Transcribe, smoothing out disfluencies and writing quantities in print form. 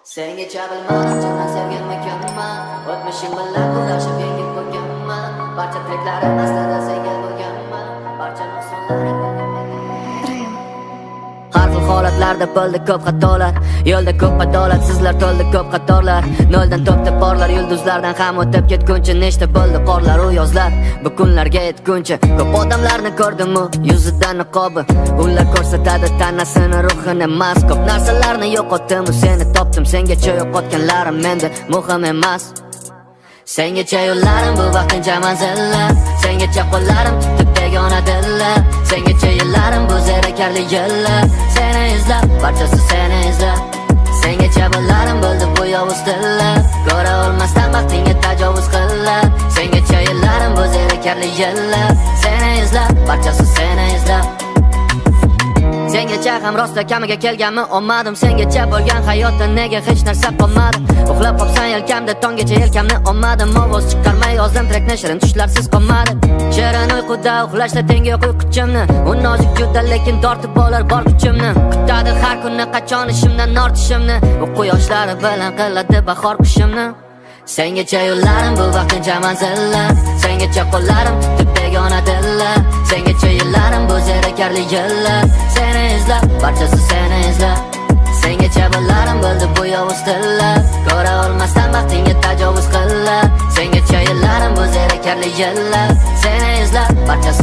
Sengacha bilmadim chindan sevganmikanman. O'tmishim bilan kurashib yengib bo'lganman. Barcha treklarim aslida senga bo'lganman. Barcha nuqsonlarim. Har xil holatlarda bo'ldi ko'p xatolar. Yo'lda ko'p adolatsizlar, to'ldi ko'p qatorlar. Noldan to'pda porlar, yulduzlardan ham o'tib ketguncha. Nechta bo'ldi qorlar u yozlar, bu kunlarga yetguncha. Ko'p odamlarni ko'rdim-u, yuzidan niqobi. Ular ko'rsatadi tanasini, ruhini emas. Ko'p narsalarni yo'qotdim, seni topdim. Sengacha yo'qotganlarim endi muhim emas. Sengacha yo'llarim bu vaqtincha manzillar. Sengacha qo'llarim tutib begona dillar. Sengacha yillarim bu zerikarli yillar. Seni izlab, barchasi seni izlab. Sengacha bo'llarim bo'ldi bu yovuz tillar. Ko'ra olmasdan baxtingga tajovuz qillar. Sengacha yillarim bu zerikarli yillar. Seni izlab, barchasi seni izlab. Sengacha ham rosta kamiga kelganmi olmadim. Sengacha bo'lgan hayotda nega hech narsa qolmadi? Uxlab qolsan yelkamda, tonggacha yelkamni olmadim. Ovoz chiqarmay yozdim trekni, shirin tushlarsiz qolmadi. Shirin uyquda uxlashda tengi yo'q uyquchimni. U nozik juda, lekin tortib olar bor kuchimni. Kutadi har kuni qachon ishimdan ortishimni. U quyoshlari bilan qiladi bahor qushimni. Sengacha yo'llarim bu vaqtincha manzillar. Sengacha qo'llarim tutib begona dillar. Sengacha yillarim bu zerikarli yillar. Seni izlab, barchasi seni izlab. Sengacha bo'llarim bo'ldi bu yovuz tillar. Ko'ra olmasdan baxtingga tajovuz qillar. Sengacha yillarim bu zerikarli yillar. Seni izlab, barchasi.